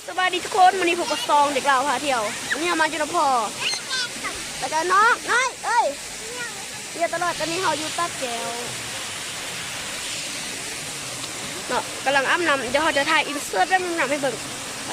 ສະບາຍດີທຸກຄົນ ມື້ນີ້ພົບກັບຊ່ອງເດັກລາວພາທ່ຽວ. ມື້ນີ້ເຮົາມາຢູ່ນຳພໍ່ ແລ້ວກໍນ້ອງນ້ອຍເອີຍ ເອີຍຕະຫຼອດ. ຕອນນີ້ເຮົາຢູ່ຕາດແກ້ວເນາະ ກຳລັງອາບນ້ຳ. ດຽວເຮົາຈະຖ່າຍອິນເສີດແບບອາບນ້ຳໃຫ້ເບິ່ງ ໄປ.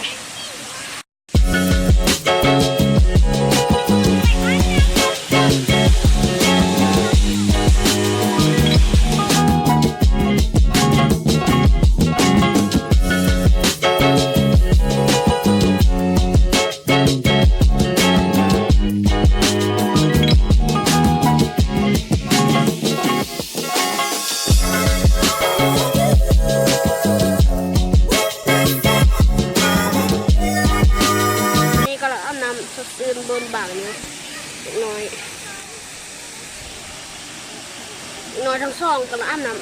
ນີ້ກຳລັງອາບນ້ຳ ຊື່ນບົນບາງຢູ່ເດັກນ້ອຍ ເດັກນ້ອຍທັງສອງກຳລັງອາບນ້ຳ.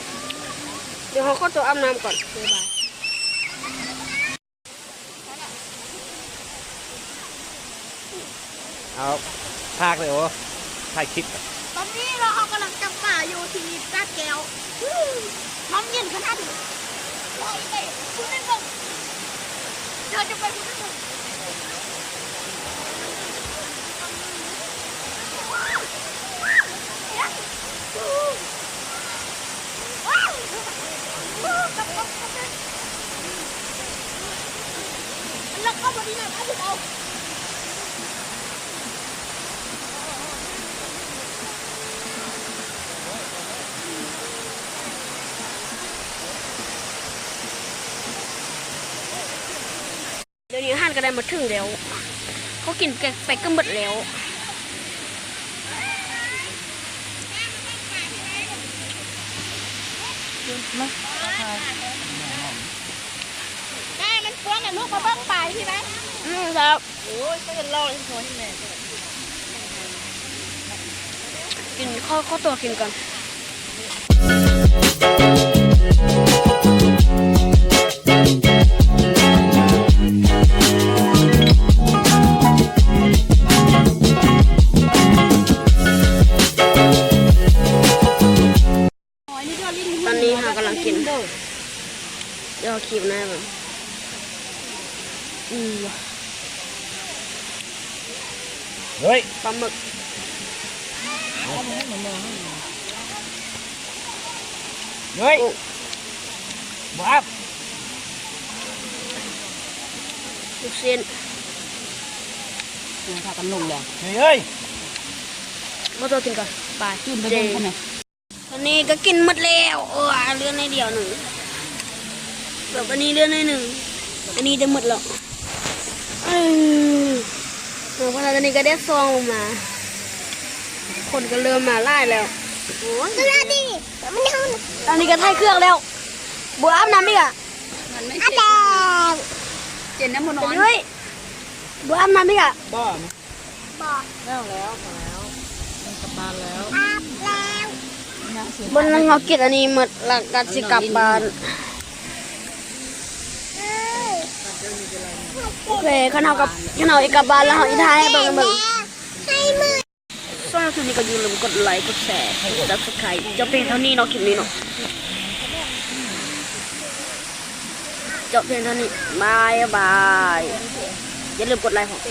ດຽວເຮົາຂໍຕົວອາບນ້ຳກ່ອນ ບາຍບາຍ. ເອົາ ພາກເລີຍ ໂອ້ ຖ່າຍຄລິບ. ຕອນນີ້ເນາະ ເຮົາກຳລັງຈັບປາຢູ່ທີ່ຕາດແກ້ວ ນ້ຳເຢັນຂະໜາດນີ້. ໄປພຸ້ນໜຶ່ງເບິ່ງ ເດີນໄປພຸ້ນໜຶ່ງເບິ່ງ. ດຽວນີ້ອາຫານກໍໄດ້ມາເຖິງແລ້ວ ເຮົາກິນໄປກໍໝົດແລ້ວ. ແມ່ມັນກວນນະລູກ ມາເບິ່ງປາທີ່ໄດ້. ອືມ ແລ້ວ ໂອ້ຍ ເຂົາເຫັນລອກເຫັນພໍ່ເຫັນແມ່ ກິນ ຂໍ ຂໍຕົວກິນກ່ອນ. ຕອນນີ້ເຮົາກຳລັງກິນ ດຽວເຮົາຄີບໜ້າເບິ່ງ. ອືມ ເຮີ້ຍ ປາໝຶກ ເຮີ້ຍ ບໍ່ອັບ ລູກຊີ້ນ ພາກັນລົງແລ້ວ. ເຮີ້ຍ ບໍ່ຕ້ອງກິນກ່ອນ ໄປ ກິນໄປເບິ່ງກັນແມ່. ຕອນນີ້ກໍກິນໝົດແລ້ວ ເອີ ເຫຼືອໜ້ອຍດຽວໜຶ່ງ ແບບອັນນີ້ເຫຼືອໜ້ອຍໜຶ່ງ ອັນນີ້ຈະໝົດແລ້ວ. ອືມ ເອີ ເພາະຕອນນີ້ກໍແດດສ່ອງລົງມາ ຄົນກໍເລີ່ມມາຫຼາຍແລ້ວ. ໂອ້ຍ ຕອນນີ້ກໍຖ່າຍເຄື່ອງແລ້ວ ບໍ່ອາບນ້ຳອີກອະ. ອາບແລ້ວ ເຢັນນຳບໍ່ນອນ ເຮີ້ຍ ບໍ່ອາບນ້ຳອີກອະ. ບໍ່ ບໍ່ ແລ້ວ ແລ້ວ ພໍແລ້ວ ມັນກັບບ້ານແລ້ວ ອາບແລ້ວ. ເບິ່ງເຮົາກິນອັນນີ້ໝົດ ແລ້ວກໍຊິກັບບ້ານ. ໂອເຄ ຄັນເຮົາກັບ ຄັນເຮົາຊິກັບບ້ານແລ້ວ ເຮົາຊິຖ່າຍໃຫ້ເບິ່ງ ໃຫ້ເບິ່ງ. ສຳລັບຄລິບນີ້ກໍຢ່າລືມກົດໄລ ກົດແຊ ກົດ Subscribe ຈົບພຽງເທົ່ານີ້ເນາະ ຄລິບນີ້ເນາະ ຈົບພຽງເທົ່ານີ້ ບາຍບາຍ. ຢ່າລືມກົດໄລພ້ອມ.